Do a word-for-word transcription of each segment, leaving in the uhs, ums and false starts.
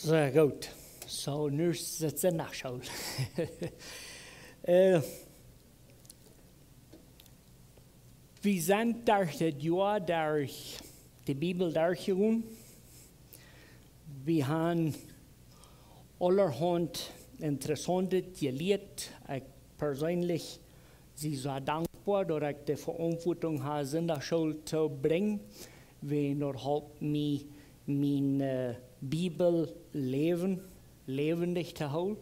Sea goot. Soo, nu es et Sindachschool. Äh, wie sent derch daut Joa derch de Bibel derchjegonen. Wie haben aulahaunt Interessauntet jelieet. Ekj perseenlich sie sea dankboa, daut ekj de Veauntwuatunk hab, Sindachschool to brinjen, wiels daut halpt mie, mien, äh, Bibelläwen läwendich to hoolen.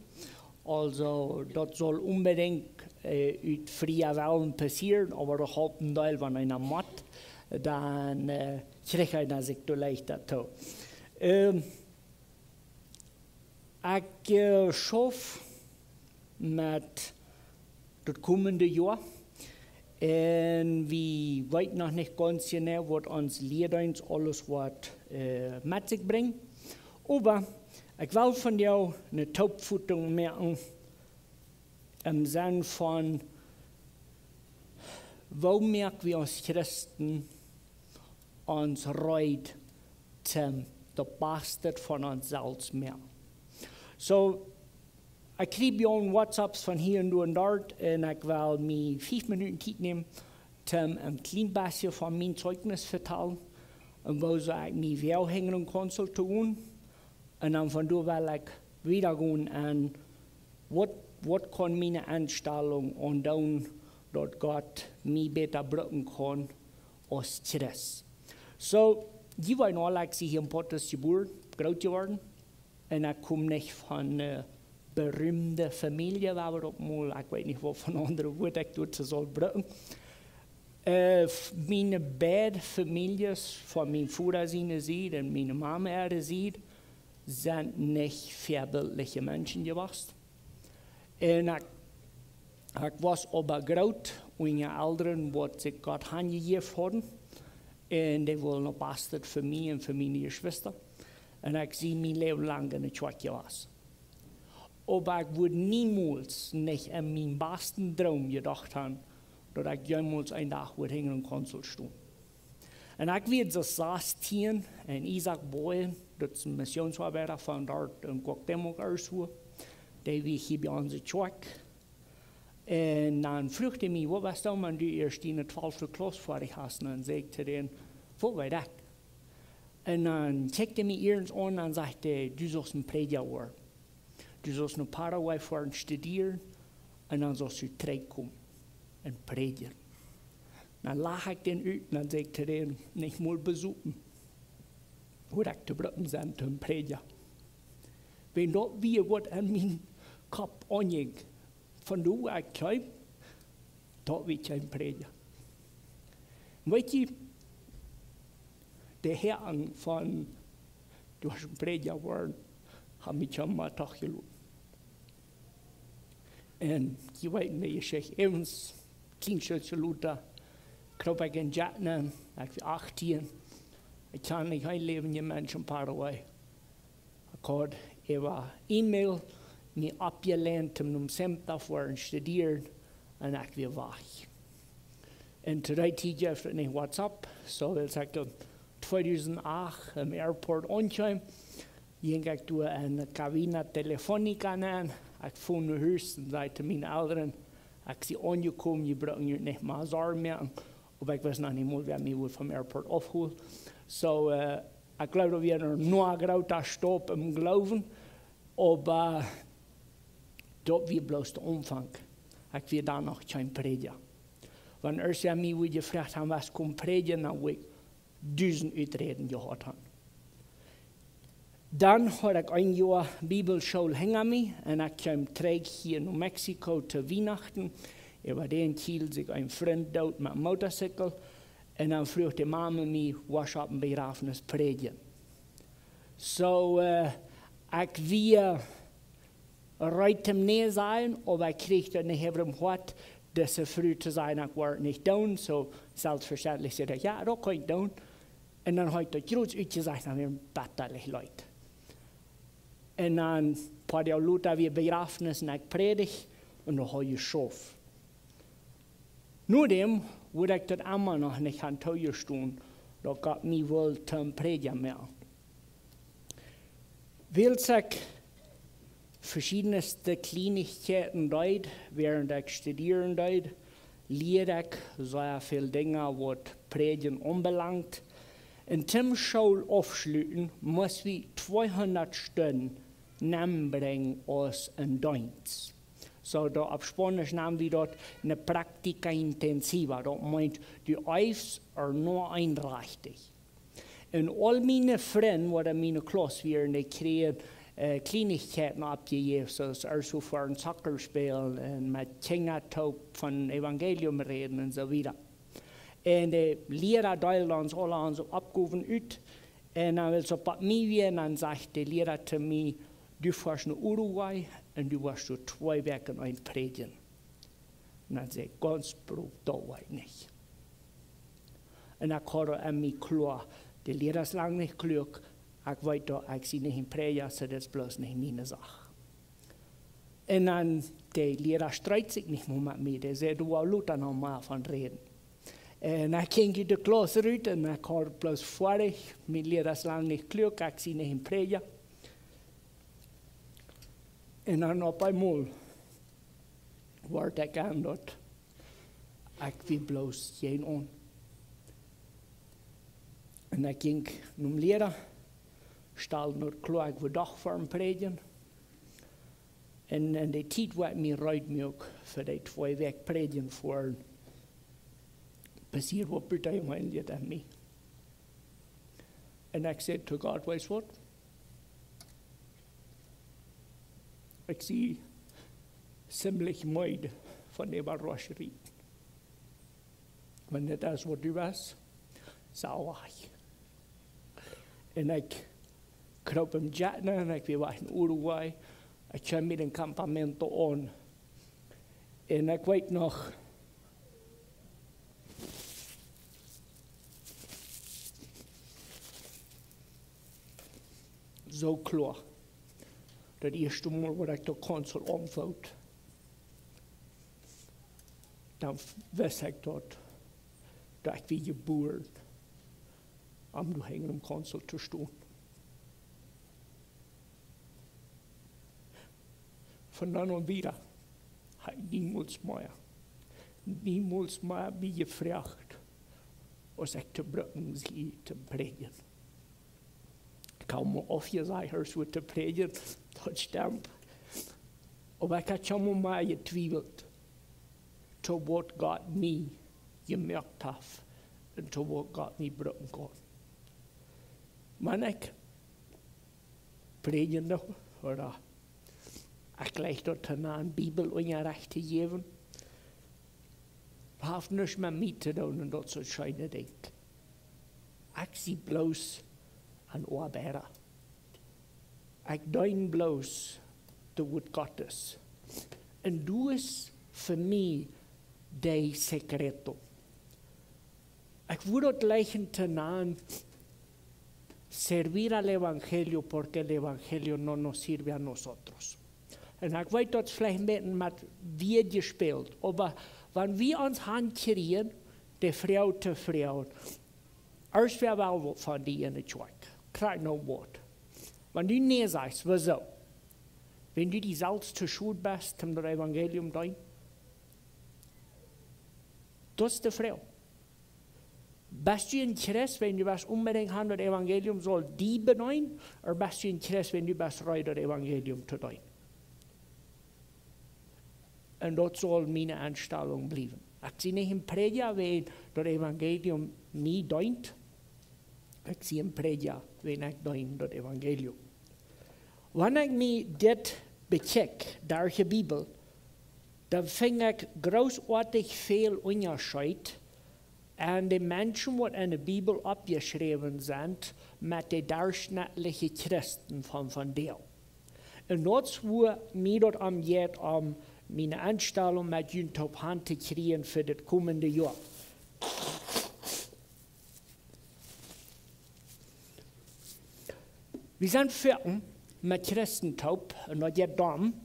Aulsoo, daut saul onbedinjt, äh, ut frieen Wellen passieren, oba daut halpt een Deel, wan eena mott, dan, äh, kjricht eena sikj doa leichta too. Ähm, Ekj, äh, schauf met daut komende Joa. Un wie weeten noch nich gaunz jeneiw, waut ons Lieedeenst aules woat, äh, met sikj brinjen. Oba ekj well vondoag eene Toopfotunk moaken em Senn von, woo moak wie aus Christen ons reed, toom daut Baste von ons selfst moaken. Soo, ekj kjrie je aul WhatsApps von hia un doa un doa, un ekj well mie fief Minuten Tiet nämen, toom een kjlien bät von mien Zeugnis vetalen, un woo soo ekj mie well hinjen Council to doonen, un dan von doa well ekj wieda gonen aun waut, waut kaun miene Enstalunk aundoonen, daut Gott mie bäta brucken kaun aus Christ. Soo, jie weeten aul, ekj sie hia en Pottes jebuaren, groot jeworden. Un ekj kom nich von eene berühmte Famielje, wua wie daut mol, ekj weet nich, waut von aundre Wieed ekj doatoo saul brucken. Äh, f-, miene beid Famieljes, von mien Voda siene Sied un miene Mame äare Sied, sent nich väabiltliche Menschen jewast. Un ekj, ekj wia oba groot unja Elren, waut sikj Gott hanjejäft hauden. Un dee wullen daut Baste fa mie un fa miene Jeschwista. Un ekj sie mien Läwen lang enne Kjoakj jewast. Oba ekj wudd niemols nich en mienen basten Droom jedocht haben, daut ekj jemols een Dach wudd hinjen Council stonen. Un ekj wia soo sastieen un Isaak Boyen, daut es een Missionsarbeida von doa en Cuauhtémoc, Arizona, dee wia hia bie onse Kjoakj. Un dan fruach hee mie: "Waut woascht du doonen, wan du ieescht diene twalfte Klauss foadich hast?" Un dan säd ekj to däm: "Waut weet ekj?" Un dan kjikjt hee mie eernst aun un sajcht hee: "Du saust een Prädja woaren. Du saust no Paraguay foaren studieren un dan saust du trigjkomen un prädjen." Dan lach ekj dän ut un dan säd ekj to däm: "Nich mol besopen, woo ekj to brucken sie toom Prädja." Wan daut wia, waut en mienen Kopp aunjinkj, von doa wua ekj kjeem, daut wia kjeen Prädja. Weet jie, de Häa von, doa een Prädja woaren, haft mie kjeenmol trigj jeloten. Un jie weeten de Jeschicht, eemol, kjlien Stootje lota, kroop ekj en Jet nenn, ekj wia achtieen. Ekj kjand nich een läwendja Mensch en Paraguay. Ekj haud äwa E-Mail mie oppjelient toom nom CEMTA foaren studieren un ekj wia wajch. Un to dee Tiet jeef et nich WhatsApp, soo wiels ekj en tweedusent acht em Airport aunkjeem, jinkj ekj doa en de Cabina Telefónica nenn. Ekj foon no Hus un säd to miene Elren: "Ekj sie aunjekomen, jie brucken junt nich mea Sorjen moaken." Oba ekj wist noch nich mol, wäa mie wudd vom Airport aufholen. Soo, äh, ekj jleew, daut wia noch een groota Staup em Gloowen, oba daut wia bloos de Aunfank. Ekj wia dan noch kjeen Prädja. Wan eena mie wudd jefroacht haben, waut kaun prädjen, dan wudd ekj dusent Uträden jehaut haben. Dan haud ekj een Joa Bibelschool hinja mie un ekj kjeem trigj hia no Mexiko to Wienachten. Äwa dän kjield sikj een Frint doot met een Motorcycle. Un dan fruach de Mame mie: "Woascht opp een Bejrafnis prädjen?" Soo, äh, ekj wia reed toom nä sajen, oba ekj kjrieech daut nich äwa em Hoat, dise Fru to sajen, ekj woa et nich doonen. Soo, selfstvestentlich säd ekj: "Jo, daut kaun ekj doonen." Un dan haud ekj daut jrod utjesajcht, dan wia et betalich leet. Un dan, poa Doag lota, wia Bejrafnis un ekj prädijd un dan haud ekj jeschauft. Nodäm wudd ekj daut emma noch nich haben toojestonen, daut Gott mie wull toom Prädja moaken. Wiels ekj veschiedne Kjleenichkjeiten deed, wäarent ekj studieren deed, lieed ekj sea väl Dinja, waut Prädjen aunbelangt. Un tom School aufschluten, must wie tweehundat Stunden nenbrinjen aus een Deenst. Soo, daut opp Spaunisch nanen wie daut ne práctica intensiva. Daut meent, du eefst ea nich eenrajchtich. Un aul miene Frind, waut en miene Klauss wieren, dee kjrieejen, äh, Kjleenichkjeiten oppjejäft, soo aus ea soo fa een Soccer spälen un met Kjinja toop von Evangelium räden un soo wieda. Un de Liera deeld ons aule onse Oppgowen ut. Un dan, wiels opp mie wia, dan säd de Liera to mie: "Du foascht no Uruguay un du woascht doa twee Wäakj eent prädjen." Un dan säd ekj gaunz prompt: "Daut well ekj nich." Un ekj haud en mie kloa, de Liera es lang nich kluak, ekj weet daut, ekj sie nich een Prädja, soo daut es bloos nich miene Sach. Un dan, de Liera stritt sikj nich mea met mie, dee säd: "Du woascht lota noch mol von räden." Un ekj jinkj ut de Klauss rut un ekj haud bloos foadich, mien Liera es lang nich kluak, ekj sie nich een Prädja. Un dan opp eemol wort ekj aun daut ekj wia bloos jenaun. Un ekj jinkj nom Liera, stald daut kloa, ekj wull doch fa am prädjen. Un en de Tiet, wua ekj mie reed muak fa dee twee Wäakj prädjen foaren, passieed waut butajeweenlichet aun mie. Un ekj säd to Gott: "Weetst waut? Ekj sie ziemlich meed von de Barroscherie. Wan daut es waut du west, saj ekj." Un ekj kroop em Jet nenn un ekj wia wajch no Uruguay. Ekj kjeem bie een campamento aun. Un ekj weet noch, soo kloa, daut ieeschte Mol, waut ekj de Konsul aunfoot, dan wist ekj daut, daut ekj wia jebuaren, om doa hinja dän Konsul to stonen. Von dan aun wieda hab ekj niemols mea, niemols mea mie jefroacht, aus ekj to brucken sie to prädjen. Kaum mol aufjesajcht, aus wie to prädjen, daut stemt. Oba ekj haud kjeenmol mea jetwiewelt, to waut Gott mie jemoakt haft un to waut Gott mie brucken kaun. Wan ekj prädjen doo, ooda ekj jleich daut to nanen, Bibelunjarecht to jäwen, haft nuscht met mie to doonen un daut soo scheene Dinj. Ekj sie bloos een Oabeida. Ekj deen bloos daut Wuat Gottes. Un daut es fa mie de secreto. Ekj wudd daut jlikjen to nanen: servir al evangelio, porque el evangelio no nos sirve a nosotros. Un ekj weet, daut es veleicht een bät met Wieed jespält, oba wan wie ons Haunt kjrieen, de Fru to froagen: "Ieescht, wäa well waut von die enne Kjoakj? Kjrieech no waut." Wan du nä sajchst, wuarom? Wan du die selfst to schod best, om daut Evangelium to deenen? Daut es de Fru. Best du een Christ, wan du west onbedinjt han, daut Evangelium saul die bedeenen, ooda best du een Christ, wan du best reed, daut Evangelium to deenen? Un daut saul miene Enstalunk bliewen. Ekj sie nich een Prädja, wan daut Evangelium mie deent. Ekj sie een Prädja, wan ekj deen daut Evangelium. Wan ekj mie dit bekjikj, derch de Bibel, dan finj ekj grootoatich väl Unjascheet aun de Menschen, waut enne Bibel oppjeschräwen sent, met de derchschnittliche Christen von vondoag. Un daut es wua mie daut om jeit, om miene Enstalunk met junt toop han to kjrieen fa dit komende Joa. Wie sent foaken met Christen toop, un daut jeit dan,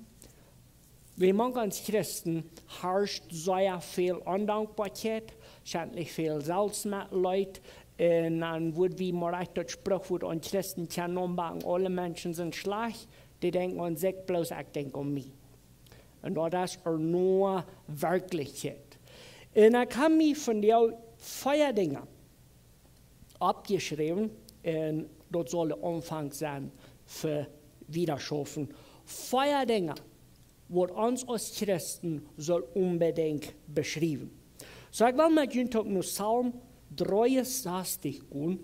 wie mank ons Christen harscht sea väl Ondankboakjeit, schentlich väl Selfstmetleet, Un dan wudd wie mau rajcht daut Sprichwuat aun Christen kjennen aunbrinjen: Aule Menschen sent schlajcht, dee denkjen aun sikj bloos, ekj denkj aun mie. Un daut es uk Werkjlichkjeit. Un ekj hab mie vondoag vea Dinja oppjeschräwen, un daut saul de Aunfank sennen fa wieda schaufen. Vea Dinja, waut ons aus Christen saul onbedinjt beschriewen. Soo, ekj well met junt toop no Psalm dreeunsastich gonen.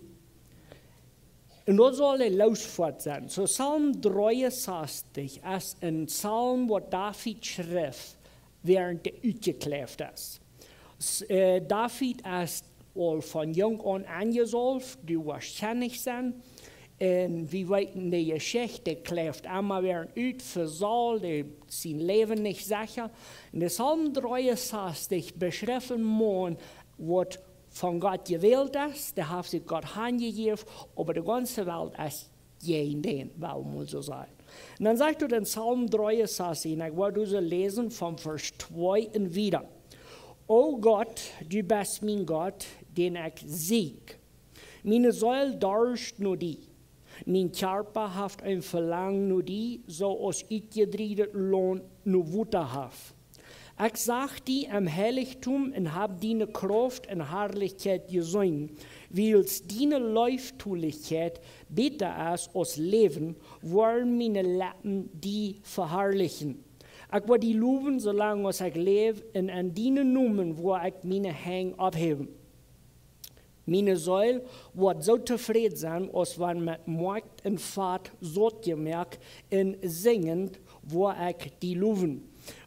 Un daut saul de Loosfoat sennen. Soo, Psalm dreeunsastich es een Psalm, waut David schreef, wäarent hee utjekjläft es. S-, äh, David es aul von junk aun aunjesaulft, dee wia kjennich sennen. Un wie weeten de Jeschicht, dee kjläft emma wada ut, fa Saul, dee sien Läwen nich secha. Un de Psalm dreeunsastich beschrift een Maun, waut von Gott jewält es, dee haft sikj Gott hanjejäft, oba de gaunze Welt es jäajen dän, well wie mol soo sajen. Un dan sajcht et en Psalm dreeunsastich, un ekj woa daut läsen von Varsch twee un wieda. O Gott, du best mien Gott, dän ekj sieekj. Miene Seel darscht no die. Mien Kjarpa haft een Velangen no die, soo aus utjedrieejet Launt no Wota haft. Ekj sach die em Heilichtum un hab diene Krauft un Harlichkjeit jeseenen, wiels diene Leeftolichkjeit bäta es aus Läwen, woaren miene Leppen die veharlichen. Ekj woa die lowen, soo lang aus ekj läw, un aun dienen Nomen woa ekj miene Henj opphäwen. Miene Seel woat soo tofräd sennen, aus wan met Moakjt un Fat saut jemoakt, un sinjent woa ekj die lowen.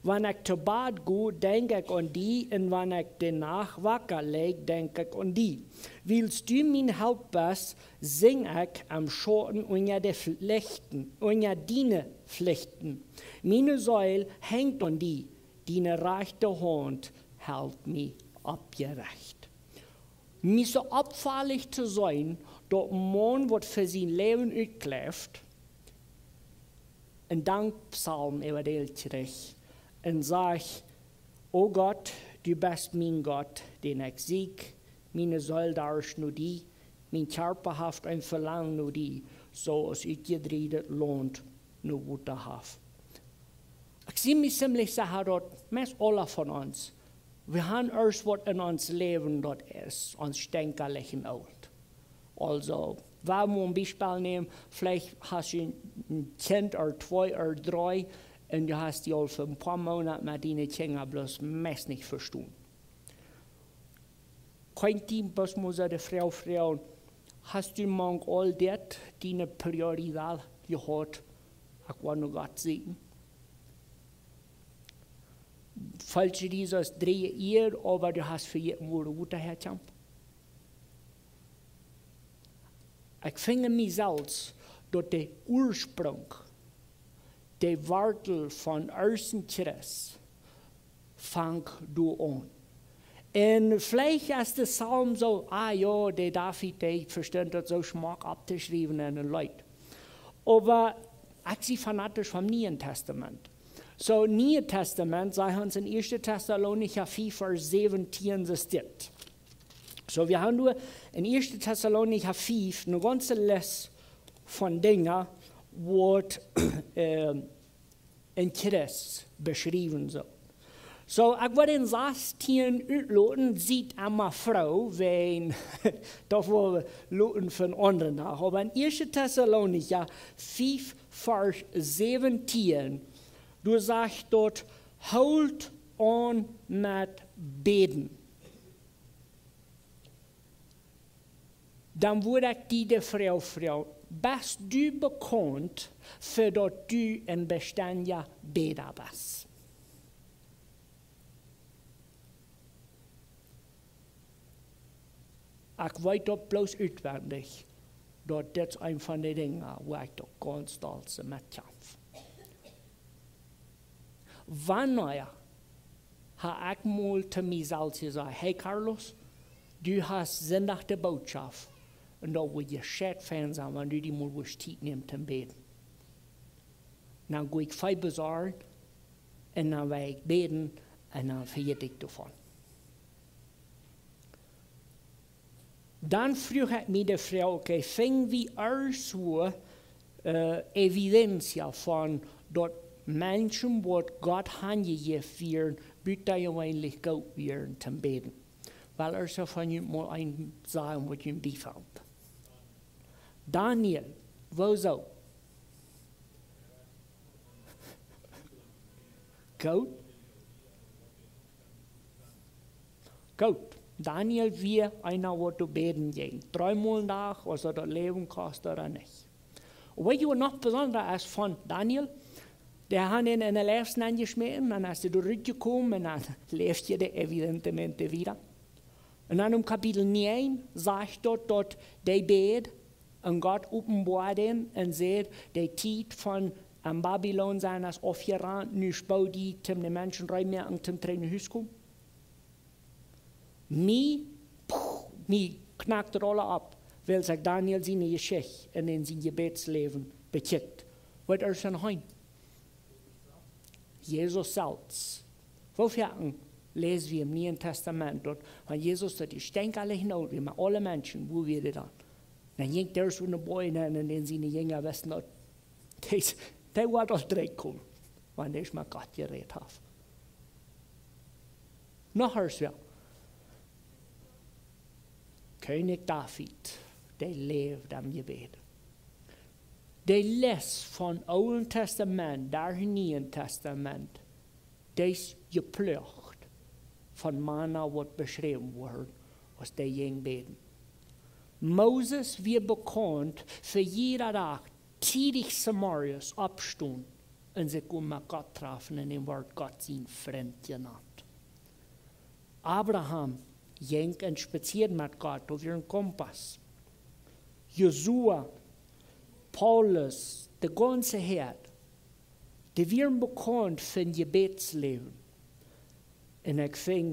Wan ekj to Bad go, denkj ekj aun die, un wan ekj de Nacht waka lig, denkj ekj aun die. Wiels du mien Help best, sinj ekj em Schauten unja de Flichten, unja diene Flichten. Miene Seel henjt aun die, diene rajchte Haunt helt mie oppjerecht. Mie es soo oppfaulich to seenen, daut een Maun, waut fa sien Läwen utkjläft, een Dankpsalm äwadelt kjricht un sajcht: O Gott, du best mien Gott, dän ekj sieekj, miene Seel darscht no die, mien Kjarpa haft een Velangen no die, soo aus utjedrieejet Launt no Wota haft. Ekj sie mie ziemlich secha, daut meist aule von ons, wie haben irjent waut en ons Läwen, daut es ons stänklich un oolt. Aulsoo, wan wie een Biespel nämen, veleicht hast du een Kjint ooda twee ooda dree un du hast die aul fa een poa Moonat met diene Kjinja bloos meist nich vestonen. Kjemt die bloos mol soo de Froag froagen: Hast du mank aul dit diene Priorität jehaut, ekj woa no Gott sieekjen? Felt die soo aus dree Iea, oba du hast vejäten, wua de Wota häakjemt? Ekj finj en mie selfst, daut de Uaspruunk, de Wartel von irjent een Christ, fangt doa aun. Un veleicht es de Psalm soo, ah jo, de David, dee vestunt daut soo schmock opptoschriewen en een Leet. Oba ekj sie fanatisch vom Nieen Tastament. Soo, Niee Tastament, sajcht ons en Ieeschte Tessalonicha fief, Varsch säwentieen, sajcht dit. Soo, wie haben nu en Ieeschte Tessalonicha fief eene gaunze List von Dinja, waut, äh, een Christ beschriewen saul. Soo, ekj woa dän sastieen utloten, siet emma froo, wan daut woa wie loten fa een aundren Dach. Oba en Ieeschte Tessalonicha fief, Varsch säwentieen, doa sajcht daut: Hoolt aun met bäden. Dan wudd ekj die de Froag froagen: Best du bekaunt, fa daut du een bestendja Bäda best? Ekj weet daut bloos utwendich, daut dit es eent von de Dinja, wua ekj daut gaunz dollste met kjamf. Wanea hab ekj mol to mie selfst jesajcht: Hey Carlos, du hast Sindach de Bootschoft, un daut wudd je scheen sennen, wan du die mol wurscht Tiet nämen toom bäden. Dan go ekj fei besorjen, un dan well ekj bäden, un dan vejät ekj doavon. Dan fruach ekj mie de Froag, okay, finj wie ea soo, äh, evidencia von daut Menschen waut Gott hanjejäft wieren, butajeweenlich goot wieren toom bäden? Well ekj von junt mol een sajen waut junt biefelt. Daniel, woo soo? Goot. Goot. Daniel wia eena waut doa bäden jinkj. Dreemol een Dach, aus daut daut Läwen kost ooda nich. Un weet jie waut noch besonda es von Daniel? Dee hauden am enne Leew nenjeschmäten un aus hee doa rutjekomen, dan läwd hee evidentemente wada. Un dan em Kapitel näajen sajcht daut, daut dee bäd un Gott openboad am un säd: De Tiet von en Babylon sennen es aufjerant, nu spol die toom de Menschen reed moaken toom trigj no Hus komen. Mie, puh, mie knakt daut aula opp, wiels ekj Daniel siene Jeschicht un en sien Jebädsläwen bekjikj. Waut es dan heen? Jesus selfst. Woo foaken läs wie em Nieen Tastament daut, wan Jesus daut dee Stenk aula nood wia, mau aule Menschen, woo wia dee dan? Dan jinkj hee soo no buten un, un siene Jinja wisten daut dee, dee woat aul trigj komen, wan hee mau Gott jerät haft. Noch ea, jo. Kjennich David, dee läwd em Jebäd. Dee Lest von Oolen Tastament, doa Nieen Tastament, dee es jeplocht von Mana waut beschräwen woaren, aus dee jinjen bäden. Moses wia bekaunt fa jieda Dach tiedich zemorjes oppstonen un sikj met Gott trafen, un hee wort Gott sien Frint jenant. Abraham jinkj un spazieed met Gott äwa een Kompass. Josua, Paulus, de gaunze Häad, dee wieren bekaunt fa een Jebädsläwen. Un ekj finj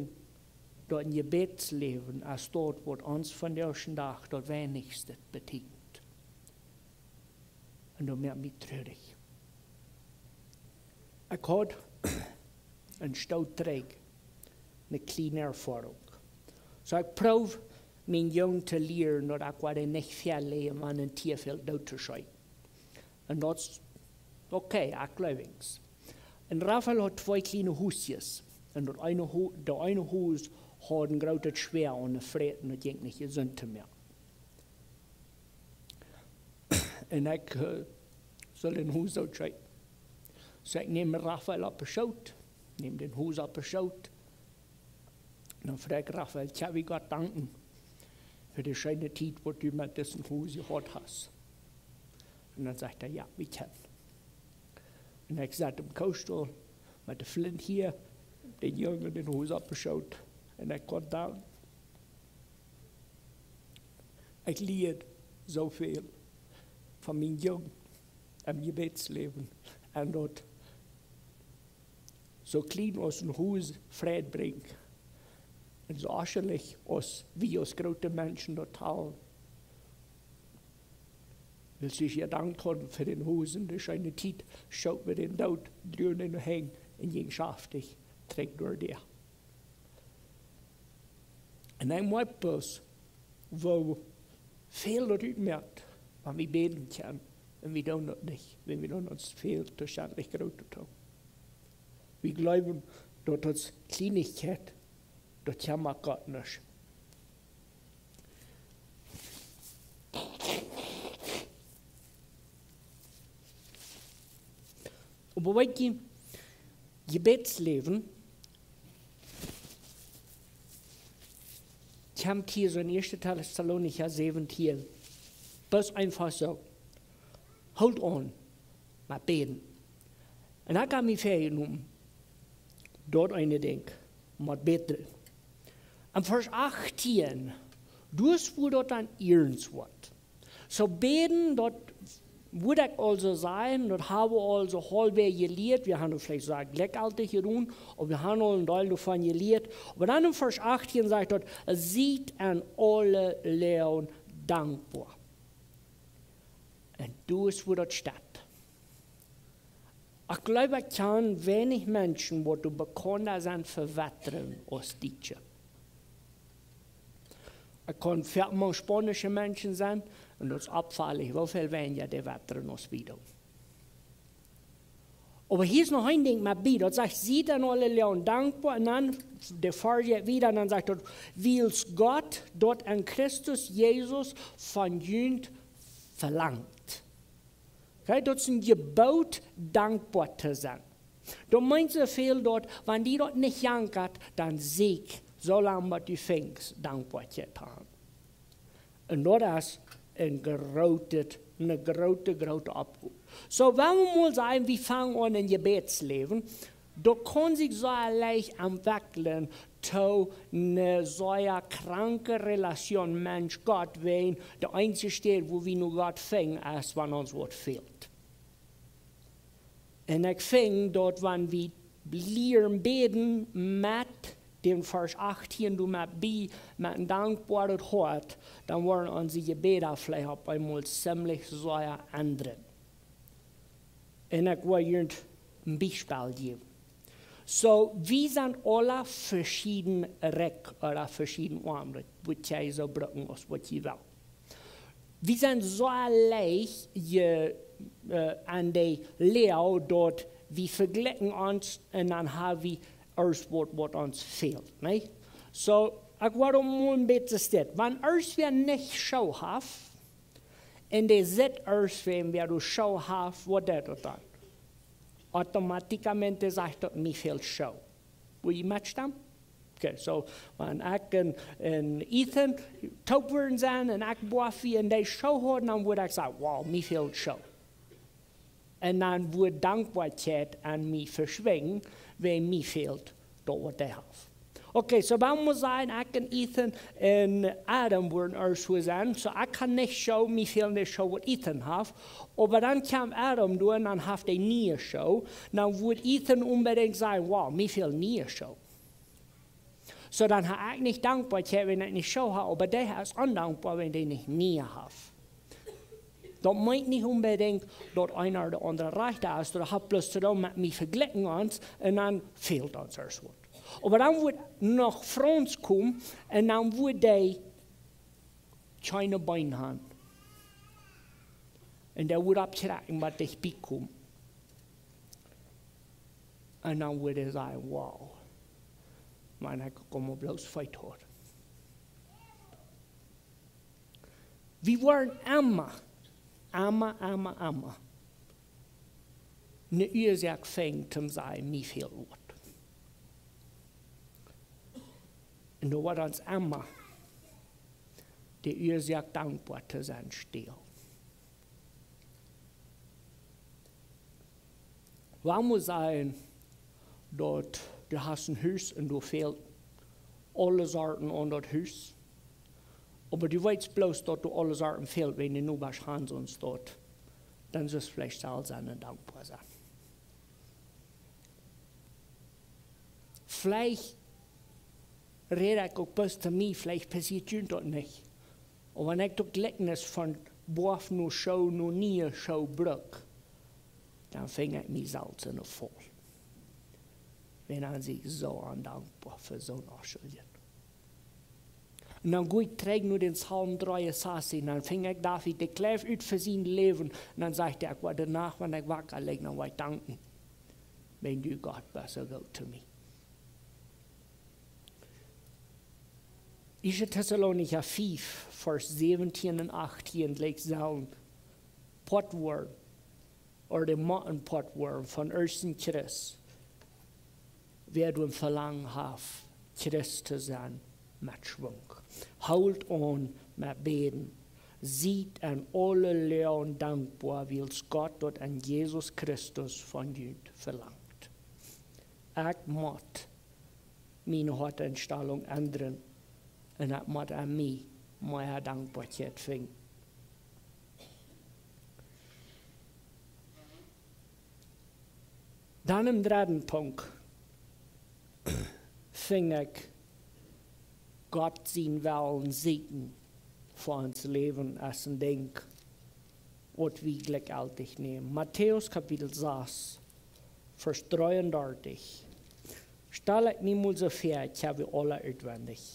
daut een Jebädsläwen es daut waut ons vondoag dän Dach daut weinichste bediet. Un daut moakt mie trurich. Ekj haud een Stoot trigj eene kjliene Erfoarunk. Soo ekj proow mienen Jung to lieren daut ekj woa nich väaleajen, wan een Tia väl doot to scheeten. Un daut es okay, ekj jleew eens. Un Rafael haud twee kjliene Husjes. Un daut eene Hu-, daut eene Hus haud een grootet Schwäa aun de Fräten, daut jinkj nich jesunt to moaken. Un ekj, äh, sull dän Hus utscheeten. Soo ekj neem Rafael opp dän Schoot, neem dän Hus opp dän Schoot. Dan fruach ekj Rafael: "Kjenn wie Gott danken fa de scheene Tiet waut du met disen Hus jehaut hast?" Un dan sajcht hee: "Jo, wie kjennen." Un ekj saut em Koostool met de Flint hia, dän Jung dän Hus opp dän Schoot. Un ekj kunn dan, ekj lieed soo väl von mienen Jung em Jebädsläwen. Un daut soo kjlien aus een Hus Fräd brinjt, un soo aschlich aus wie aus groote Menschen daut talen. Wiels wie jedankt hauden fa dän Hus un de scheene Tiet, schoot wie dän doot, drieejen dän Henj un jinjen schaftich trigj doa derch. Un dan moakjt bloos, woo väl daut utmoakt, wan wie bäden kjennen, un wie doonen daut nich, wan wie doonen ons väl too schentlich groot to doonen. Wie jleewen daut aus Kjlienichkjeit, daut kjemt Gott nich. Oba weet jie, Jebädsläwen kjemt hia soo en Ieeschte Tessalonicha säwentieen. Daut es eefach soo. Hoolt aun met bäden. Un dan kaun wie väajenomen daut eene Dinkj met bäden. En Varsch achtieen, doa es wua daut dan iernst woat. Soo bäden, daut wudd ekj aulsoo sajen, daut ha wie aulsoo haulwäajes jelieet. Wie haben veleicht soo jlikj aul jedonen, oba wie haben aul een Deel doavon jelieet. Oba dan en Varsch achtieen sajcht daut: "Siet en aule Loagen dankboa." Un doa es wua daut steit. Ekj jleew, ekj kjan weinich Menschen waut doa bekaunda sent fa Wettren aus Dietsche. Et kaun fa mau spaunische Menschen sennen, un daut es oppfaulich, woo väl weinja dee weinja aus wie doonen. Oba hia es noch een Dinkj met bie, daut sajcht: "Siet en aule Loag dankboa", un dan de Varsch wieda, un dan sajcht daut: "Wiels Gott daut en Christus Jesus von junt velangt." Okay, daut es een Jeboot, dankboa to sennen. Daut meent soo väl daut, wan die daut nich jankat, dan sieekj soo lang waut du finjst, dankboa to sennen. Un daut es een grootet, eene groote, groote Oproop. Soo, wan wie mol sajen, wie fangen aun een Jebädsläwen, daut kaun sikj soo leicht entwekjlen to eene sea kranke Relation Mensch, Gott, wiels de eensje Städ, wua wie nu Gott finjen, es, wan ons waut fält. Un ekj finj daut, wan wie lieren bäden met dän Varsch achtieen, doa met bie, met een dankboaret Hoat, dan woaren onse Jebäda veleicht opp eemol ziemlich sea endren. Un ekj well junt een Biespel jäwen. Soo, wie sent aule veschieden rikj ooda veschieden oam, waut jie soo brucken aus waut jie wellen. Wie sent soo leicht je, äh, aun de Loag daut wie vejlikjen ons un dan ha wie ieescht waut, waut ons fält, nä? Soo, ekj wudd mol een bät steit. Wan ieescht wäa nich Schoo haft, un dee sitt ieescht wäa, wäa doa Schoo haft, waut deit daut dan? Automáticamente sajcht daut: "Mie fält Schoo." Woa jie metstemmen? Okay, soo, wan ekj un, un Ethan toop wudden sennen un ekj boa wie en dee Schoo haud, dan wudd ekj sajen: "Wow, mie fält Schoo." Un dan wudd Dankboakjeit aun mie veschwinjen, wiels mie fält daut waut dee haft. Okay, soo wan wie sajen, ekj un Ethan un Adam wudden ieescht soo sennen, soo ekj kaun nich Schoo, mie fält nich Schoo waut Ethan haft, oba dan kjemt Adam doa un dan haft hee niee Schoo, dan wudd Ethan onbedinjt sajen: "Wow, mie fält niee Schoo." Soo dan ha ekj nich Dankboakjeit, wan ekj nich Schoo ha, oba dee es ondankboa, wan dee nich niee haft. Daut meent nich onbedinjt daut eena de aundra rajcht es, daut haft bloos to doonen met mie vejlikjen ons un dan fält ons ieescht waut. Oba dan wudd noch Frind komen un dan wudd dee kjeene Been han. Un dee wudd oppkjrakjen waut dicht bie komen. Un dan wudd hee sajen: "Wow, wan ekj uk mau bloos Feet haud." Wie woaren emma, emma, emma, emma eene Uasoak finjen toom sajen: "Mie fält waut." Un doa woat ons emma de Uasoak, dankboa to sennen, stälen. Wan wie sajen daut du hast een Hus un du fält aule Sorten aun daut Hus, oba du weetst bloos daut du aule Sorten fält, wan du nu best Hans un daut, dan sust veleicht selfst sennen un dankboa sennen. Veleicht räd ekj uk bloos to mie, veleicht passieet junt daut nich. Oba wan ekj daut Jlikjnis von boa no Schoo, no niee Schoo bruk, dan finj ekj mie selfst en de Faul. Wan eena sikj soo ondankboa fa soon Oschel jeit. Un dan go ekj trigj no dän Psalm dreeunsastich, dan finj ekj David, dee kjleeft ut fa sien Läwen, un dan sajcht hee: "Ekj woa de Nacht, wan ekj waka lich, dan woa ekj danken, wan du Gott best soo goot to mie." Ieeschte Tessalonicha fiew, Varsch säwentieen un achtieen, leicht sellen Poat woaren, ooda de Motten Poat woaren von ieeschten Christ, wäa doa een Velangen haft, Christ to sennen, met Schwung. Hoolt aun met bäden. Siet en aule Loag dankboa, wiels Gott daut en Jesus Christus von junt velangt. Ekj mott miene Hoatenstalunk endren un ekj mott aun mie mea Dankboakjeit finjen. Dan em dredden Punkt finj ekj Gott sien Wellen sieekjen fa ons Läwen aus een Dinkj, waut wie jlikjjeltich nämen. Matäus Kapitel sas, Varsch dreeundartich. Stal ekj mie mol soo väa, ekj ha dee aula utwendich.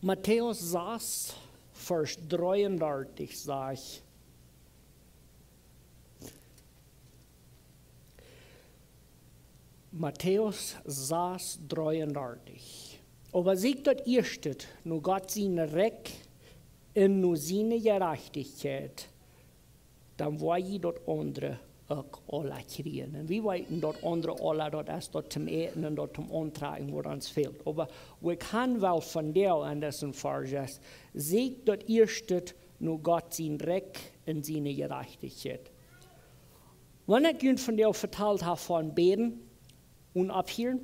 Matäus sas, Varsch dreeundartich sajcht, Matäus sas, dreeundartich: Oba sieekjt daut ieeschte no Gott sien Rikj un no siene Jerajchtichkjeit, dan woa jie daut aundre uk aula kjrieen. Un wie weeten, daut aundre aula, daut es daut toom äten un daut toom auntrakjen, waut ons fält. Oba wua ekj han well vondoag aun disen Varsch es: Sieekjt daut ieeschte no Gott sien Rikj un siene Jerajchtichkjeit. Wan ekj junt vondoag vetalt hab von bäden un opphieren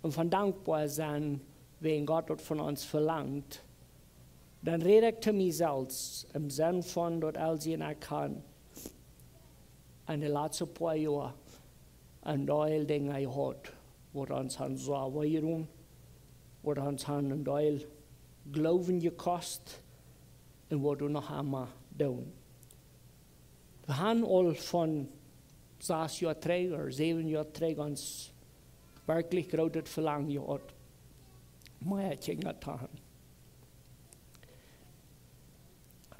un von dankboa sennen, wäajen Gott daut von ons velangt, dan räd ekj to mie selfst em Senn von daut Elsie un ekj han en de latste poa Joa een Deel Dinja jehaut, waut ons han sea wee jedonen, waut ons han een Deel Gloowen jekost un waut wie noch emma doonen. Wie han aul von sas Joa trigj ooda säwen Joa trigj ons werkjlich grootet Velangen jehaut, mea Kjinja to han.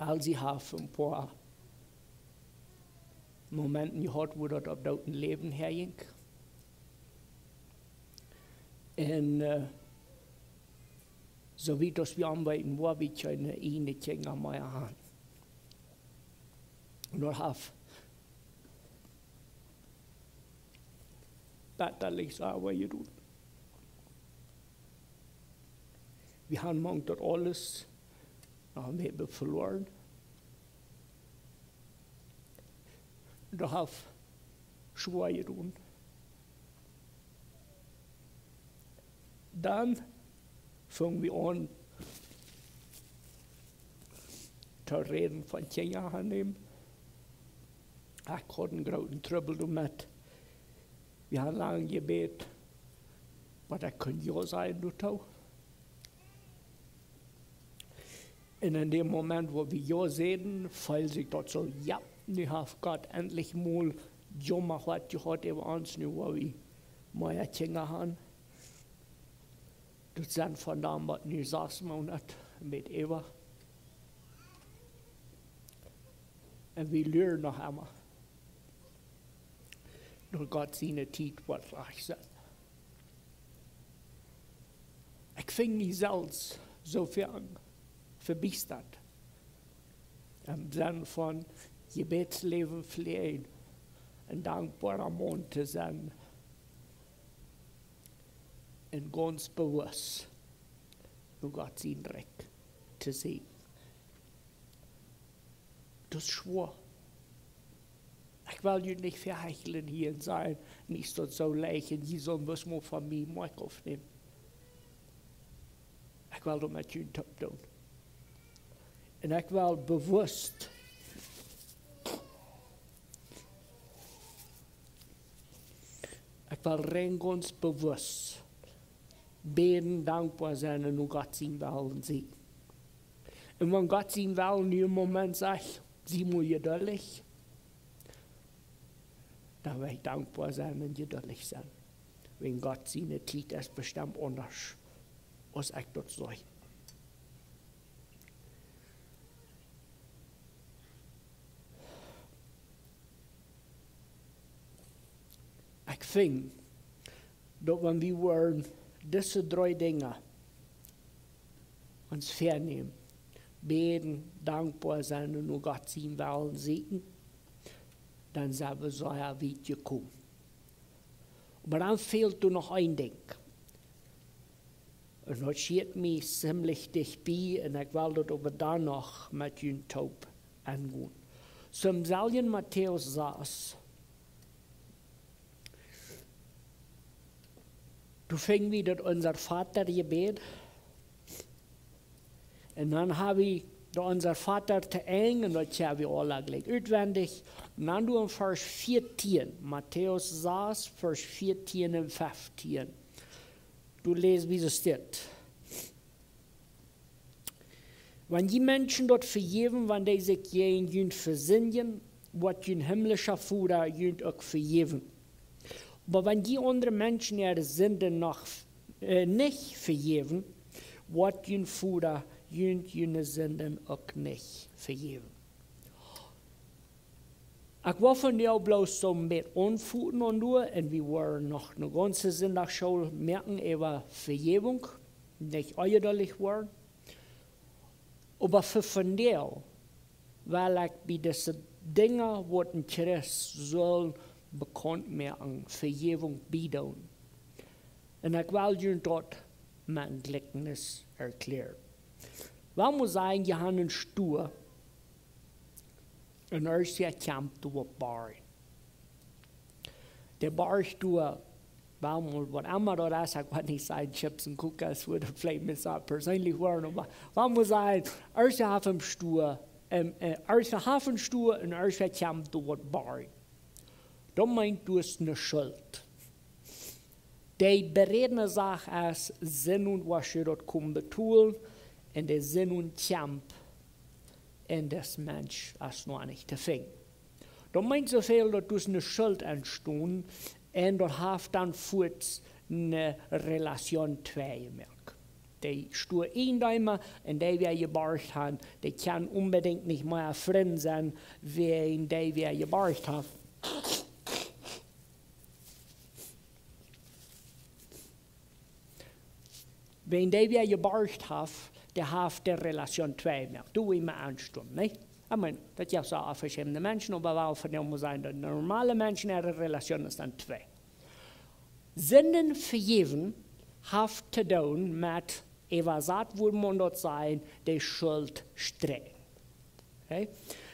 Elsie haft een poa Momenten jehaut, wua daut opp Doot un Läwen häajinkj. Un, äh, soo wiet aus wie aunweeten, woa wie kjeene eejne Kjinja mea han. Un daut haft bäta leicht soo wee jedonen. Wie han mank daut aules noch een bät veloaren. Daut haft schwoa jedonen. Dan fungen wie aun to räden von Kjinja aunnämen. Ekj haud een grooten Trubbel doamet. Wie han lang jebät, waut ekj kunn jo sajen doatoo. Un en däm Moment, wua wie jo säden, feeld sikj daut soo: Jo, nu haft Gott entlich mol jo mol waut jehaut äwa ons, nu woa wie mea Kjinja han. Daut sent vondoag waut nu sas Moonat met Eva. Un wie luaren noch emma, daut Gott siene Tiet woat rajcht sennen. Ekj fung mie selfst soo väl vebiestat, em Senn von Jebädsläwen fläajen un dankboara Maun to sennen un gaunz bewusst no Gott sien Rikj to seenen. Daut es schwoa. Ekj well junt nich vehechlen hia un sajen: "Nä, es daut soo leicht un jie sellen bloos mau von mie Moakj aufnämen." Ekj well daut met junt toop doonen. Un ekj well bewusst, ekj well rein gaunz bewusst bäden, dankboa sennen un no Gott sien Wellen seenen. Un wan Gott sien Wellen nu een Moment sajcht: "Sie mau jeduldich", dan woa ekj dankboa sennen un jeduldich sennen. Wiels Gott siene Tiet es bestemt aundasch aus ekj daut see. Ekj fung daut, wan wie woaren dise dree Dinja ons väanämen, bäden, dankboa sennen un no Gott sien Wellen seenen, dan sent wie sea wiet jekomen. Oba dan fält doa noch een Dinkj. Un daut steit mie ziemlich dicht bie un ekj well daut oba dan noch met junt toop aungonen. Soo em selwjen Matäus sas, doa fung wie daut Unser Vater Jebäd. Un dan ha wie daut Unser Vater to Enj, un daut kjenn wie aula jlikj utwendich. Un dan doa en Varsch vieetieen, Matäus sas, Varsch vieetieen un feftieen. Doa läs wie soo dit: "Wan jie Menschen daut vejäwen, wan dee sikj jäajen junt vesindjen, woat jun himlischa Voda junt uk vejäwen. Oba wan jie aundre Menschen äare Sinden noch, äh, nich vejäwen, woat jun Voda junt june Sinden uk nich vejäwen. Ekj wull vondoag bloos soo een bät aunfoten aun doa, un wie woaren noch eene gaunze Sindachschool moaken äwa Vejäwunk, nich onjeduldich woaren. Oba fa vondoag well ekj bie dise Dinja, waut een Christ saul bekaunt moaken, Vejäwunk biedoonen. Un ekj well junt daut met een Jlikjnis erkjläaren. Well wie sajen, jie haben een Stua, un ea kjemt doa opp Barg. De Barg doa, well wie, waut emma daut es, ekj weet nich, sent Chips un Coca, es wudd veleicht mie soo perseenlich woaren, oba well wie sajen, ea haft een Stua, un, un ea haft een Stua un ea kjemt doa opp Barg. Daut meent, du hast eene Schult. De berädne Sach es, sent un woascht daut komen betolen, un de sent un kjemt, un dis Mensch es noch nich to finjen. Daut meent soo väl, daut du hast eene Schult entstonen, un daut haft dan fuaz eene Relation twee jemoakt. De Stua Eijendeema un dee, waut jeborcht haft, dee kjennen onbedinjt nich mea Frind sennen, wäajen dee, waut jeborcht haft. Wäajen dee, waut jeborcht haft, dee haft de Relation twee jemoakt. Du, wie wie aunstonen, nä? Ekj meen, daut jeft soo aunveschämde Menschen, oba well wie vondoag sajen, de normale Menschen, äare Relation es dan twee. Sinden vejäwen haft to doonen met, äwasat wudd maun daut sajen, de Schult strakjen. Okay?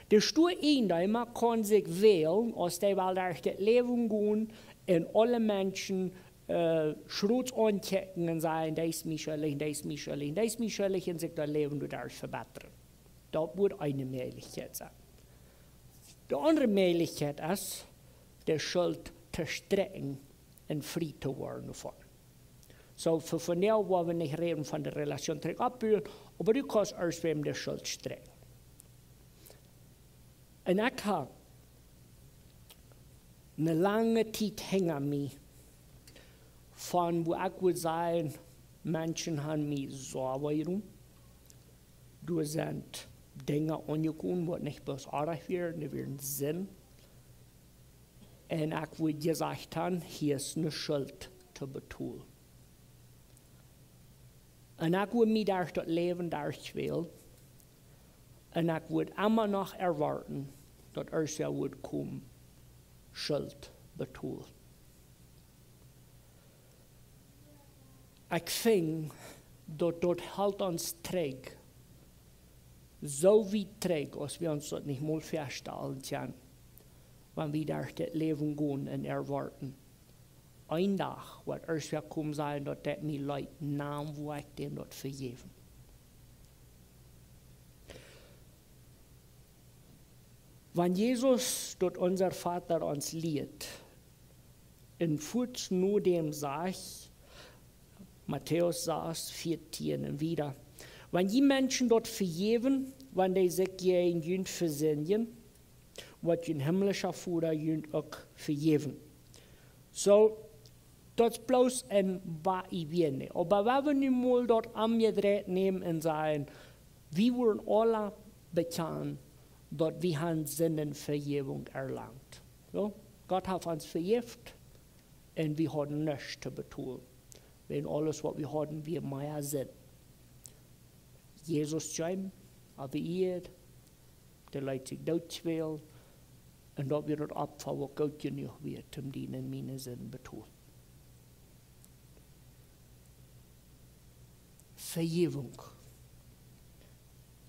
De Stua Eijendeema kaun sikj wälen, aus dee well derch daut Läwen gonen un aule Menschen, äh, schrots aunkjikjen un sajen, dee es mie schuldich, dee es mie schuldich, dee es mie schuldich, un sikj daut Läwen doaderch vebätren. Daut woat eene Mäajlichkjeit sennen. De aundre Mäajlichkjeit es, de Schult to strakjen un frie to woaren doavon. Soo, fa, fa nu woa wie nich räden von de Relation trigj oppbuen, oba du kaust ieescht wäm de Schult strakjen. Un ekj hab eene lange Tiet hinja mie, von wua ekj wudd sajen, Menschen haben mie soo wee jedonen. Doa sent Dinja aunjekomen, waut nich bloos oajch wieren, dee wieren Sind. Un ekj wudd jesajcht haben, hia es eene Schult to betolen. Un ekj wudd mie derch daut Läwen derchquälen. Un ekj wudd emma noch erwoaten, daut ea wudd komen, Schult betolen. Ekj finj daut, daut helt ons trigj, soo wiet trigj, aus wie ons daut nich mol väastalen kjennen, wan wie derch daut Läwen gonen un erwoaten, een Dach woat ea komen sajen, daut deit mie leet, nu woa ekj däm daut vejäwen. Wan Jesus daut Unser Vater ons lieet, un fuaz no däm sajcht, Matäus sas, vieetieen un wieda: Wan jie Menschen daut vejäwen, wan dee sikj jäajen junt vesindjen, woat jun himmlischa Voda junt uk vejäwen. Soo, daut es bloos een Bie-, Biespel. Oba wan wie nu mol daut omjedreit nämen un sajen, wie wudden aula bekjanen, daut wie haben Sindenvejäwunk erlangt. Jo? Gott haft ons vejäft un wie hauden nuscht to betolen. Wäajen aules, waut wie hauden, wia mea Sind. Jesus kjeem opp de Ieed, dee leet sikj dootkwälen, un daut wia daut Opfa, waut goot jenuach wia, om diene un miene Sind betolen. Vejäwunk.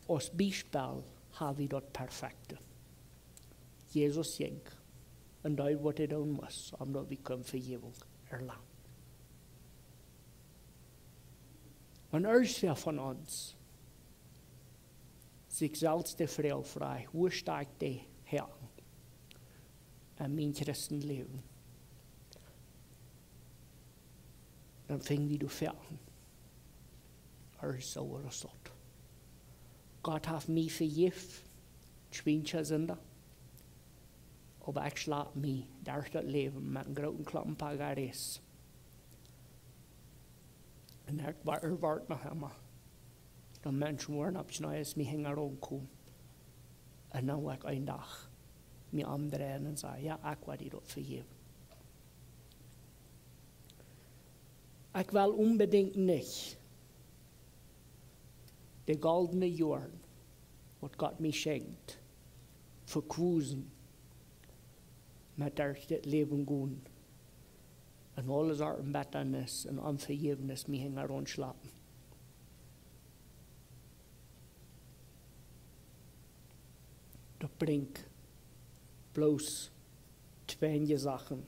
Aus Biespel hab wie daut Perfekte. Jesus jinkj un deed, waut hee doonen must, om daut wie kunnen Vejäwunk erlangen. Wan irjentwäa von ons sikj selfst de Froag froagt, woo sto ekj doa en mien Christenläwen? Dan finj wie doa Froagen. Ea es soo ooda soo. Gott haft mie vejäft, schwienscha Sinda. Oba ekj schlap mie derch daut Läwen met een grooten Klompen Pagares. Un ekj wa-, erwoat noch emma, Dan Menschen woaren opp Kjnees mie hinjaraun komen. Un dan woa ekj een Dach mie omdreien un sajen: "Jo, ekj woa die daut vejäwen." Ekj well onbedinjt nich de goldne Joaren, waut Gott mie schenkjt, vekwosen met derch dit Läwen gonen un aule Sorten Bettanis un Onvejäwnis mie hinjaraun schlapen. Daut brinjt bloos twinje Sachen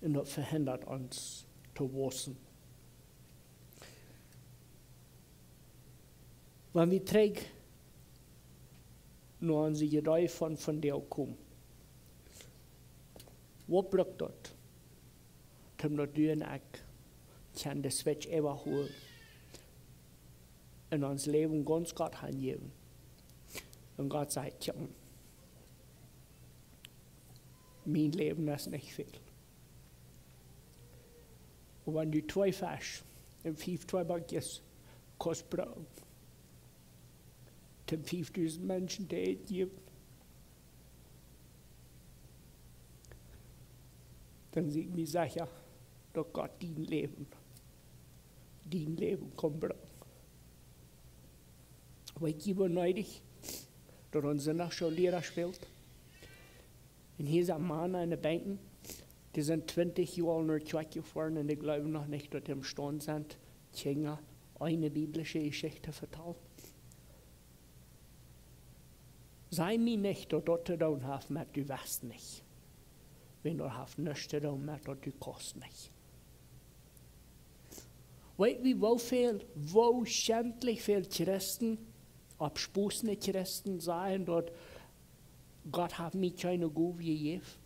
un daut vehindat ons to wausen. Wan wie trigj no onse Jedanken von vondoag komen, waut brukt daut, om daut du un ekj kjennen de Switch äwahoolen un ons Läwen gaunz Gott hanjäwen? Un Gott sajcht: "Kjikj, mien Läwen es nich väl." Un wan du twee Fesch un fief Tweebackjes kaust brucken, om fiefdusent Menschen to äten jäwen, dan sie ekj mie secha, daut Gott dien Läwen, dien Läwen kaun brucken. Weet jie, woo needich daut ons Sindachschoollea fält? Un hia sent Mana enne Benkjen, dee sent twintich Joa aul no de Kjoakj jefoaren un dee jleewen noch nich, daut dee emstaund sent, Kjinja eene biblische Jeschicht to vetalen. Saj mie nich, daut daut to doonen haft met du west nich. Wan daut haft nuscht to doonen met daut du kaust nich. Weet wie, woo väl, woo schentlich väl Christen, oppjeschossne Christen, sajen, daut Gott haft mie kjeene Gow jejäft?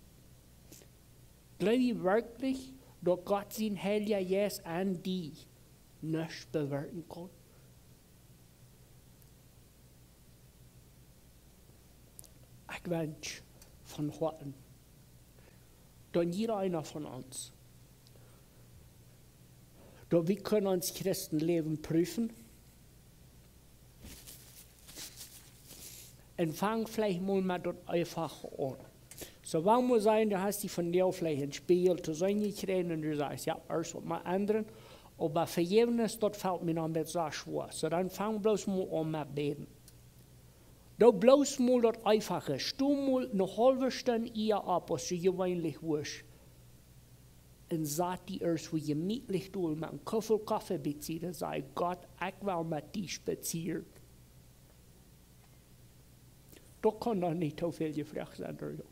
Jleew jie werkjlich, daut Gott sien Heilja Jeist aun die nuscht bewirkjen kaun? Ekj wensch von Hoaten, daut jieda eena von ons, daut wie kjennen ons Christenläwen prüfen. Un fang veleicht mol met daut Eefache aun. Soo, wan mol sennen, du hast die vondoag veleicht em Spieejel to seenen jekjräajen un du sajchst: "Jo, ieescht waut mol endren. Oba Vejäwnis, daut felt mie noch een bät soo schwoa." Soo, dan fang bloos mol aun met bäden. Doo bloos mol daut Eefache. Sto mol eene haulwe Stund ea opp, aus du jeweenlich wurscht. Un sat die ieescht woo jemietlich dol met een Kuffel Koffe bie de Sied un saj: "Gott, ekj well met die spazieren." Daut kaun doch nich too väl jefroacht sennen, ooda?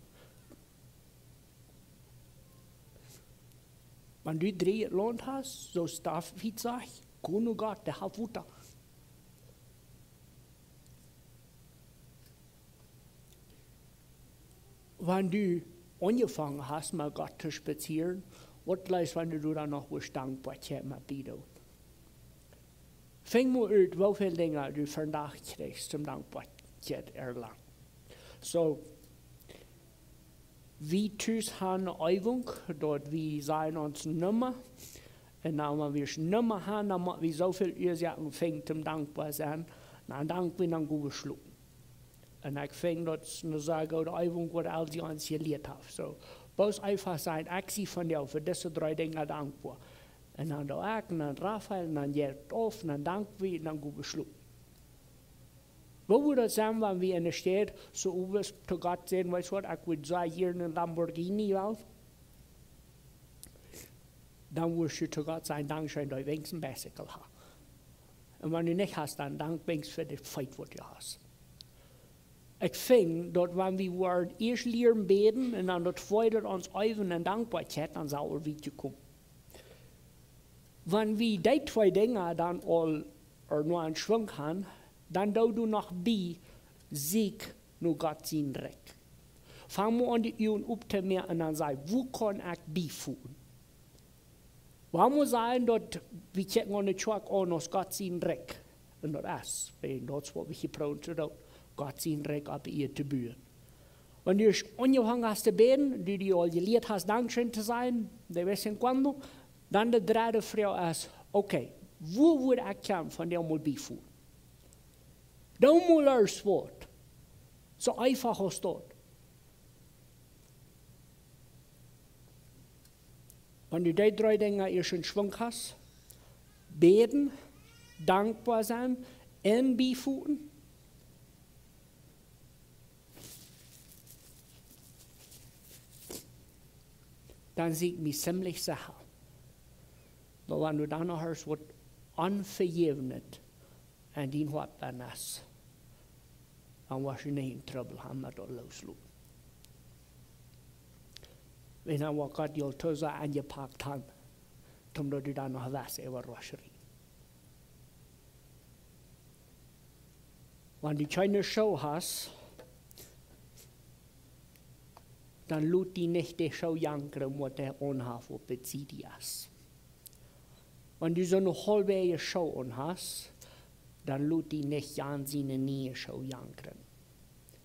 Wan du dreejet Launt hast, soo aus David sajcht: "Go no Gott, dee haft Wota." Wan du aunjefongen hast met Gott to spazieren, waut jleefst, wan du dan noch wurscht Dankboakjeit met bie doonen? Fang mol ut, woo väl Dinja du vondoag kjrichst toom Dankboakjeit erlangen. Soo, wie tus han eene Eewunk, daut wie sajen ons Numma. Un dan, wan wie ons Numma han, dan mott wie soo väl Uasoaken finjen toom dankboa sennen. Dan dank wie, dan go wie schlopen. Un ekj finj daut es eene sea goode Eewunk, waut Elsie ons jelieet haft. Soo, bloos eefach sajen: "Ekj sie vondoag fa dise dree Dinja dankboa." Un dan doo ekj, un dan Rafael, un dan jeit et auf, un dan dank wie, un dan go wie schlopen. Woo wudd daut sennen, wan wie enne Städ soo owes to Gott säden: "Weetst waut, ekj wudd sea jieren een Lamborghini wellen"? Dan wurscht du to Gott sajen: "Dankscheen, daut ekj weens een Bicycle hab." Un wan du nich hast, dan dank weens fa de Feet, waut du hast. Ekj finj daut, wan wie woaren ieescht lieren bäden un dan daut tweede ons eewen en Dankboakjeit, dan sell wie wieda komen. Wan wie dee twee Dinja dan aul, ea, no een Schwung han, dan doo doa noch bie: "Sieekj no Gott sien Rikj." Fang mol aun, de Uagen optomoaken un dan saj: "Woo kaun ekj biefoten?" Wie motten sajen, daut wie kjikjen aun de Kjoakj aun aus Gott sien Rikj. Un daut es, wiels daut es waut wie jeprooft haben, Gott sien Rikj opp Ieed to buen. Wan du aunjefongen hast to bäden, du die aul jelieet hast Dankscheen to sajen, de vez en cuando, dan de dredde Froag es: "Okay, woo wudd ekj kjennen vondoag mol biefoten?" Doo mol ieescht waut. Soo eefach aus daut. Wan du dee dree Dinja ieescht em Schwung hast, bäden, dankboa sennen un biefoten, dan sie ekj mie ziemlich secha, daut wan du dan noch ieescht waut Onvejäwnet en dien Hoat best, dan woascht du nich en Trubbel han met daut loosloten. Wan dan woat Gott die aul too sea enjepakt han, om daut du dan noch west äwa Roscherie. Wan du kjeene Schoo hast, dan lot die nich de Schoo jankren, waut dee aunhaft, waut bie die es. Wan du soone haulwäaje Schoo aun hast, dan lot die nich Jan siene niee Schoo jankren.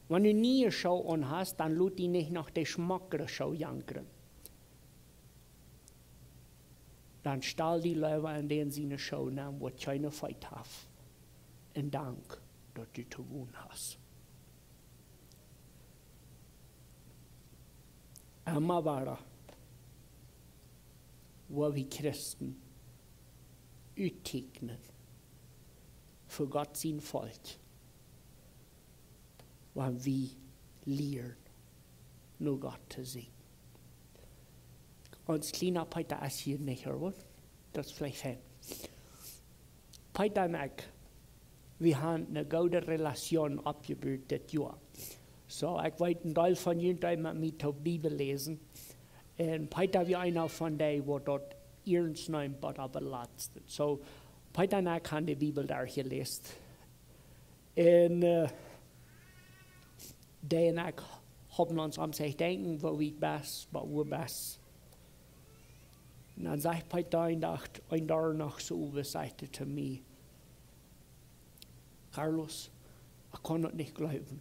Wan du niee Schoo aun hast, dan lot die nich noch de schmockre Schoo jankren. Dan stal die leewa en dän siene Schoo nenn, waut kjeene Feet haft, un dank, daut du to gonen hast. Emma wada, woo wie Christen uttieekjnen fa Gott sien Volkj, wan wie lieren, no Gott to seenen. Ons kjliena Peeta es hia nich, oba daut es veleicht fein. Peeta un ekj, wie haben eene goode Relation oppjebut dit Joa. Soo, ekj weet, een Deel von junt deed met mie de Bibel läsen. Un Peeta wia eena von dee, waut daut iernst nemt, bat opp daut latste. Soo, Peeta un ekj haben de Bibel doa jeläst. Un, äh, dee un ekj haben ons aun sikj denkjen, woo wie best, woo wie best. Un dan säd Peeta een Dach, een Dach noch soo, säd hee to mie: "Carlos, ekj kaun daut nich jleewen,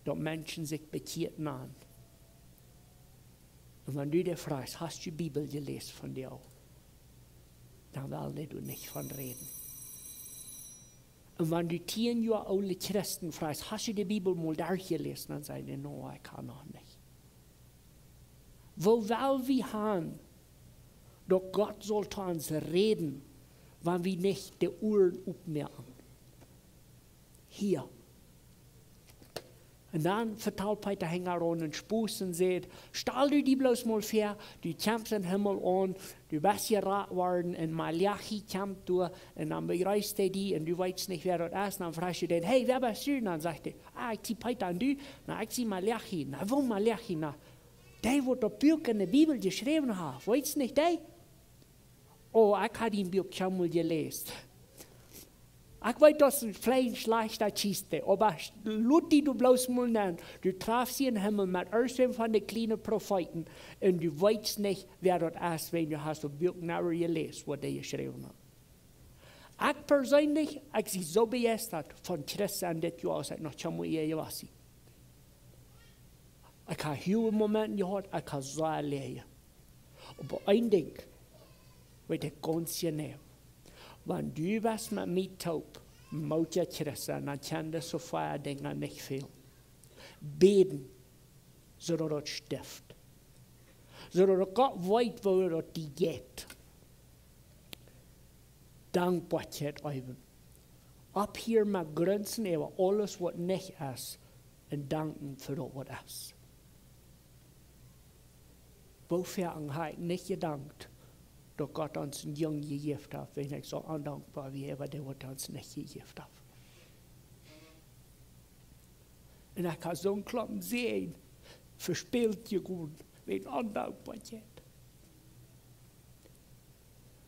daut Menschen sikj bekjieet haben. Un wan du dee froagst, hast du de Bibel jeläst vondoag, dan wellen dee doa nich von räden. Un wan du tieen Joa oole Christen froagst, hast du de Bibel mol derchjeläst, dan sajen dee: No, ekj hab noch nich." Woo well wie haben, daut Gott saul to ons räden, wan wie nich de Uaren opmoaken? Hia. Un dan vetalt Peeta hinjaraun un spost un säd: "Stal du die bloos mol väa, du kjemst em Himmel aun, du best jerat worden un Malachi kjemt doa un dan bejreesst hee die un du weetst nich, wäa daut es. Dan froagst du dän: 'Hey, wäa best du?' Dan sajcht hee: 'Ah, ekj sie Peeta, un du?' 'Na, ekj sie Malachi.' 'Na, woo Malachi?' 'Na, dee, waut daut Buak en de Bibel jeschräwen haft. Weetst nich dee?' 'Oh, ekj hab dien Buak kjeenmol jeläst.' Ekj weet, daut es veleicht een schlajchta Kjist, oba lot die doa bloos mol nenn. Du trafst die em Himmel met irjentwäm von de kjliene Profeeten un du weetst nich, wäa daut es, wan du hast daut Buak never jeläst, waut dee jeschräwen haft." Ekj perseenlich, ekj sie soo bejeistat von Christen dit Joa, aus ekj noch kjeenmol ea jewast sie. Ekj hab goode Momenten jehaut, ekj hab sea leeje. Oba een Dinkj weet ekj gaunz jeneiw. Wan du west met mie toop moodja Christen, dan kjennen dise vea Dinja nich fälen. Bäden, soo daut daut stift. Soo daut Gott weet, woo daut die jeit. Dankboakjeit äwen. Opphieren met grunsen äwa aules, waut nich es, un danken fa daut, waut es. Woo väl hab ekj nich jedankt, daut Gott ons een Jung jejäft haft, wan ekj soo ondankboa wia äwa dee, waut ons nich jejäft haft. Un ekj hab soon Klompen Säajen vespält jegonen, wäajen Ondankboakjeit.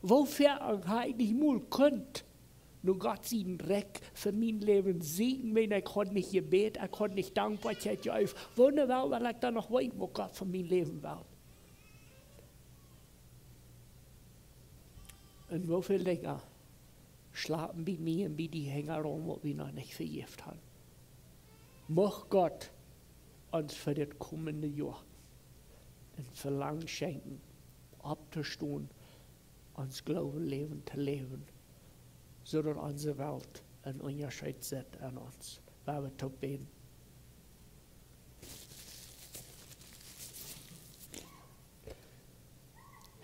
Woo väl hab ekj nich mol kunt no Gott sien Rikj fa mien Läwen sieekjen, wan ekj haud nich jebät, ekj haud nich Dankboakjeit jejäft. Woo enne Welt well ekj dan noch weeten, waut Gott von mien Läwen well? Un woo väl Dinja schlapen bie mie un bie die hinjaraun, waut wie noch nich vejäft haben? Mucht Gott ons fa dit komende Joa een Velangen schenkjen, opptostonen, ons Glooweläwen to läwen, soo daut onse Welt een Unjascheet sett aun ons. Lot ons toop bäden.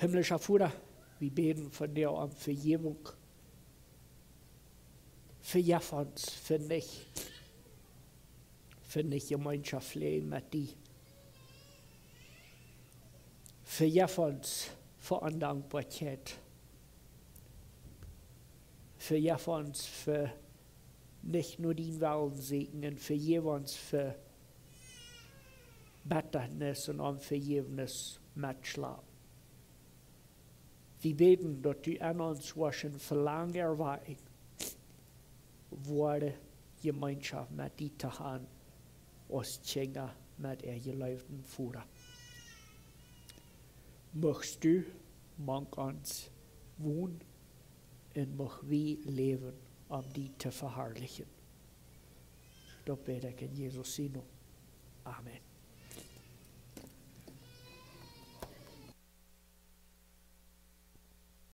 Himmlischa Voda, wie bäden vondoag om Vejäwunk. Vejeff ons fa nich, fa nich Jemeenschoft läwen met die. Vejeff ons fa Ondankboakjeit. Vejeff ons fa nich no dienen Wellen sieekjen un vejeff ons fa Bettanis un Onvejäwnis met Schlap. Wie bäden, daut du aun ons woascht een Velangen erwakjen, woare Jemeenschoft met die to haben, aus Kjinja met äa jeleeften Voda. Muchst du mank ons wonen un mucht wie läwen, om die to veharlichen. Daut bäd ekj en Jesus sienen Nomen. Amen.